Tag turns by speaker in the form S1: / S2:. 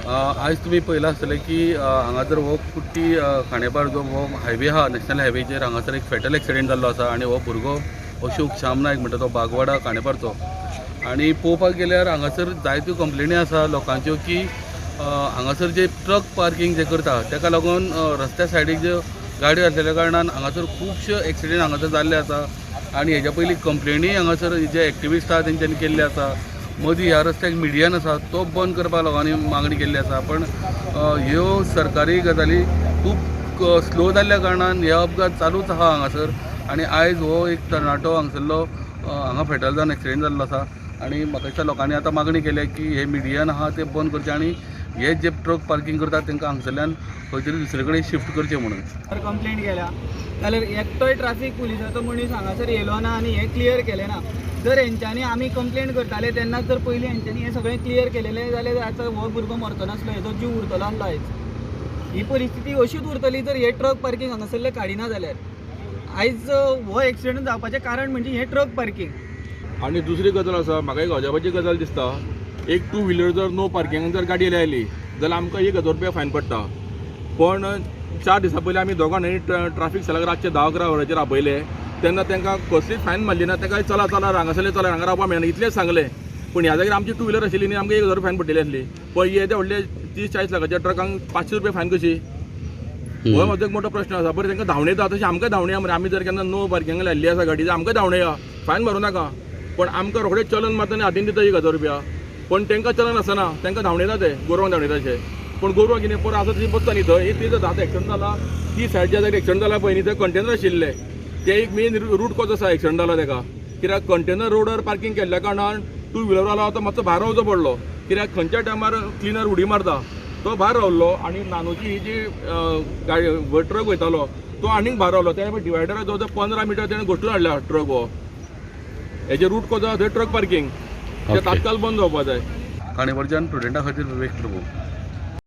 S1: आयज तुमी पळयलां आसतलें की हांगासर हो कुट्टी खांडेपार जो हो हायवे आहा, नॅशनल हायवेचेर हांगासर एक फेटल एक्सिडेंट जाल्लो आसा आनी हो भुरगो अशोक श्याम नायक म्हणटा तो बागवाडा खांडेपारचो. आनी पळोवपाक गेल्यार हांगासर जायत्यो कंप्लेनी आसा लोकांच्यो की हांगासर जे ट्रक पार्कींग जे करता ताका लागून रस्त्या सायडीक ज्यो गाडयो आसलेल्या कारणान हांगासर खुबशे एक्सिडेंट हांगासर जाल्ले आसा. आनी हेज्या पयलीं कंप्लेनी हांगासर जे एक्टिविस्ट आसा तेंच्यांनी केल्ले आसा. मदीं ह्या रस्त्याक मिडियन आसा तो बंद करपाक लोकांनी मागणी केल्ली आसा. पण ह्यो सरकारी गजाली खूब स्लो जाल्ल्या कारणान हे अपघात चालूच आहा हांगासर. आनी आयज हो एक तरणाटो हांगसरलो हांगा फेटल जावन एक्सिडेंट जाल्लो आसा. आनी म्हाका दिसता लोकांनी आतां मागणी केल्या की हे मिडियन आहा ते बंद करचे आनी हे जे ट्रक पार्कींग करतात तांकां हांगसरल्यान खंय तरी दुसरे कडेन शिफ्ट करचे म्हणून.
S2: कंप्लेंट केल्या जाल्यार एकटोय ट्राफीक पुलिसाचो मनीस हांगासर येयलो ना आनी हें क्लियर केलें ना. जर हेंच्यांनी आमी कंप्लेंट करताले तेन्नाच जर पयलीं हेंच्यांनी हें सगळें क्लियर केलेलें जाल्यार आतां हो भुरगो मरचो नासलो, हेजो जीव उरतलो आसलो. आयज ही परिस्थिती अशीच उरतली जर हे ट्रक पार्कींग हांगासरले काडिना जाल्यार. आयज हो एक्सिडंट जावपाचें कारण म्हणजे हें ट्रक पार्कींग.
S3: आनी दुसरी गजाल आसा, म्हाका एक अजापाची गजाल दिसता. एक टू व्हिलर जर नो पार्किंगान जर गाडी लायली जाल्यार आमकां 1000 रुपया फायन पडटा. पण 4 दिसां पयलीं आमी दोगां जाणांनी ट्राफीक सेलाक रातचे 10-11 वरांचेर आपयले तेन्ना तांकां कसलीच फायन मारली ना. तांकां चला चला हांगासरले चला, हांगा रावपा मेळना इतलेंच सांगलें. पूण ह्या जाग्यार आमची टू व्हिलर आशिल्ली न्ही, आमकां 1000 फायन पडटली आसली. पण येद्या व्हडले 30-40 लाखाच्या ट्रकांक 500 रुपया फायन कशी? हो म्हजो एक मोठो प्रश्न आसा. बरें, तांकां धांवणेता तशें आमकां धांवणया मरे. आमी जर केन्ना नो पार्किंगाक लायिल्ली आसा गाडी जाल्यार आमकां धांवणया, फायन मारूं नाका. पण आमकां रोखडें चलन मारता आनी हातीन दिता 1000 रुपया. पण तांकां चलन आसना, तांकां धांवणयता ते गोरवांक धांवणयता अशें. पूण गोरवां कितें परत आसा तशी बसता न्ही थंय. ती जर आतां एक्सिडंट जाला ती सायड ज्या जाग्यार एक्सिडंट जाला पळय न्ही थंय कंटेनर आशिल्ले. ते एक मेन रूट कॉज आसा एक्सिडंट जाला ताका. कित्याक कंटेनर रोडार पार्कींग केल्ल्या कारणान टू व्हिलर वालो आतां मातसो भायर रावचो पडलो. कित्याक खंयच्या टायमार क्लिनर उडी मारता तो भायर रावलो आनी नानूची ही जी गाडी ट्रक वयतालो तो आनीक भायर रावलो. तेणें डिवायडरा जवळ जवळ 15 मिटर तेणें घश्टून हाडला ट्रक. हो हेजे रूट कॉज आसा थंय ट्रक पार्कींग ते तात्काळ बंद जावपा जाय.
S1: खांडेपारच्यान प्रुडंटा खातीर विवेक प्रभू.